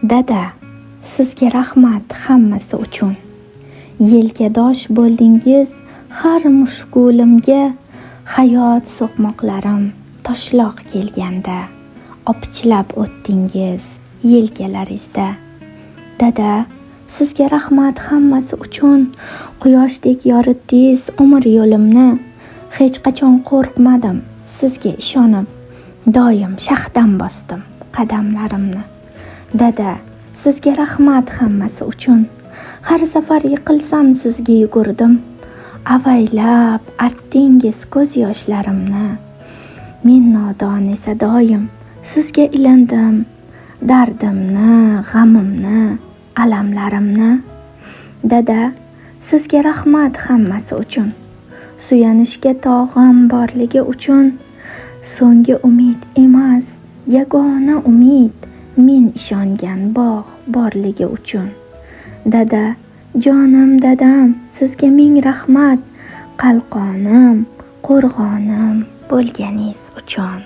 Dada, sizga rahmat hammasi uchun. Yelkadosh bo'ldingiz har mushkulimga, hayot so'qmoqlarim toshloq kelganda, opichlab o'tdingiz yelkalaringizda. Dada, sizga rahmat hammasi uchun. Quyoshdek yoritdingiz umr yo'limni. Hech qachon qo'rqmadim sizga ishonib, doim shaxdan bosdim qadamlarimni. Dada, sizga rahmat hammasi uchun. Har safar yiqilsam sizga yugurdim. Avaylab artdingiz ko'z yoshlarimni. Men nodon esa doim sizga ilindim. Dardimni, g'amimni, alamlarimni. Dada, sizga rahmat hammasi uchun. Suyanishga tog'im borligi uchun. So'nggi umid emas, yagona umid men ishongan bog' borligi uchun. Dada, jonim dadam, sizga ming rahmat. Qalqonim, qo'rg'onim bo'lganingiz uchun.